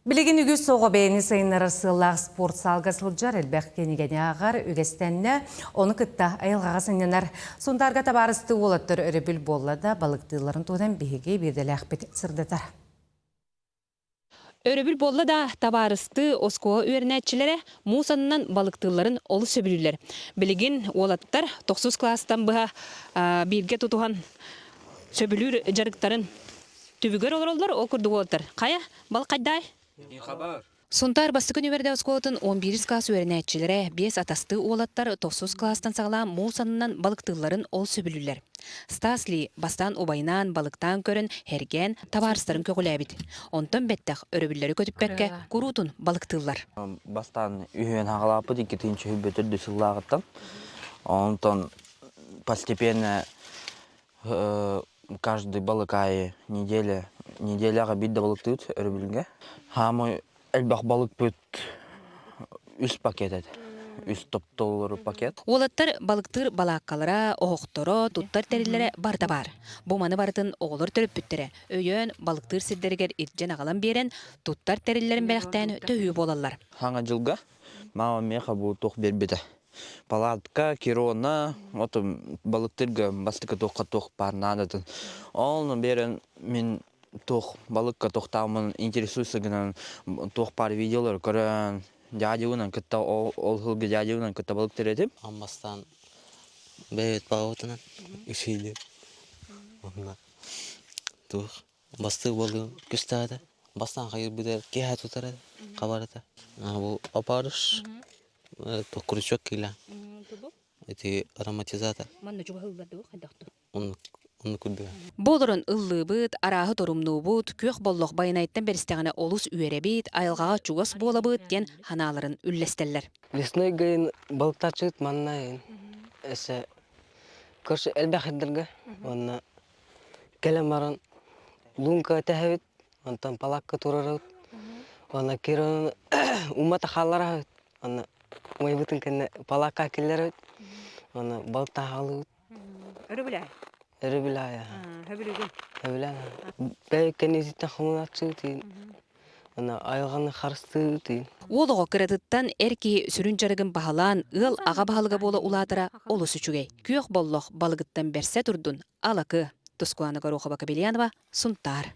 Билигин үгүс оҕо бэйэни сайыннарар сыаллаах спортсаалга сылдьар, элбэх кинигэни ааҕар, үгэстэннэ, ону кытта айылҕаҕа сынньанар. Сунтаарга табаарыстыы уолаттар өрөбүл буолла да, балыктыылларын туһунан биһиги биирдэлээхпит сырдатар. Өрөбүл буолла да, табаарыстыы оскуола үөрэнээччилэрэ муус аннынан балыктыылларын олус сөбүлүүллэр. Билигин уолаттар тохсус кылаастан быһа бииргэ тутуһан сөбүлүүр дьарыктарын түбүгэр олороллор, ол курдук уолаттар. Хайа, балыкайдаай? Сунтаар бастакы нүмердээх оскуолатын 11 кылаас үөрэнээччилэрэ, биэс атастыы уолаттар тохсус кылаастан саҕалаан муус аннынан балыктыылларын ол сөбүлүүллэр. Стас Ли бастаан убайынаан балыктаан көрөн, һэргээн, табаарыстарын көҕүлээбит. Онтон бэттэх өрөбүллэри көтүппэккэ куруутун балыктыыллар. Бастаан үһүөн хаҕалааппыт иккитинчи төрдүс сыллааҕыттан. Онтон постепенно Каждый балык аайы неделя неделяҕа биир да балыктыыбыт өрөбүлгэ. Хаамай элбэх балыкпыт үс пакет этэ. Үс топтолору пакет. Уолаттар балыктыыр балааккалара, оһохторо, туттар тэриллэрэ барыта баар. Бу маны барытын оҕолор төрөппүттэрэ өйөөн, балыктыыр сирдэригэр илдьэн аҕалан биэрэн, туттар тэриллэрин бэлэхтээн төһүү буолаллар. Хаҥа дьылга мама миэхэ бу туох биэрбитэ. Палатка, кирона, вот балыктырга бастакы туохха туох баар наадатын. Ол берен мин туох балыкка тохтааммын интересуйса гынан туох баар видеолары көрөн дядюнан кытта ол ол сылга дядюнан кытта балыктыр этим. Аммастан бэйэбит баҕабытынан үсүйлүү. Онно туох Бастык буолуу күстэҕэ бастаан хайырбыта киэһэ тутара хабарата бу опарыш крючок киилэ ити ароматизатор Манна чугаһыллар дуо хайдахту? Оннук оннук курдуга. Бу олорон ыллыыбыт, арааһы торумнуубут, күөх боллох байанайтан бэристэҕинэ олус үөрэбит, айылҕаҕа чугас буолабыт диэн санааларын үллэстэллэр. Лесной гайын балыктааччыт манна эсэ көрсө элбэх ирдэргэ уонна Кэлэн баран луҥка тэһэбит, онтон палаакка турарабыт. Уонна киирэн умата хаалларабыт. Уонна умайбытын кэннэ палаакка киллэрэбит. Уонна балык таһаалыыбыт. Өрөбүлээй? Өрөбүлээй. Хөбүлүүгүн? Хөбүлээн. Бэйэ кэнниититтэн хомунааччыбыт Уонна айылҕаны харыстыыбыт. Уол оҕо кыратыттан эр киһи сүрүн дьарыгын баһылаан, ыал аҕа баһылыга буола улаатара олус үчүгэй. Күөх боллох балыгыттан бэрсэ турдун, Алакы. Тускулаана Горохова-Кобельянова, Сунтаар.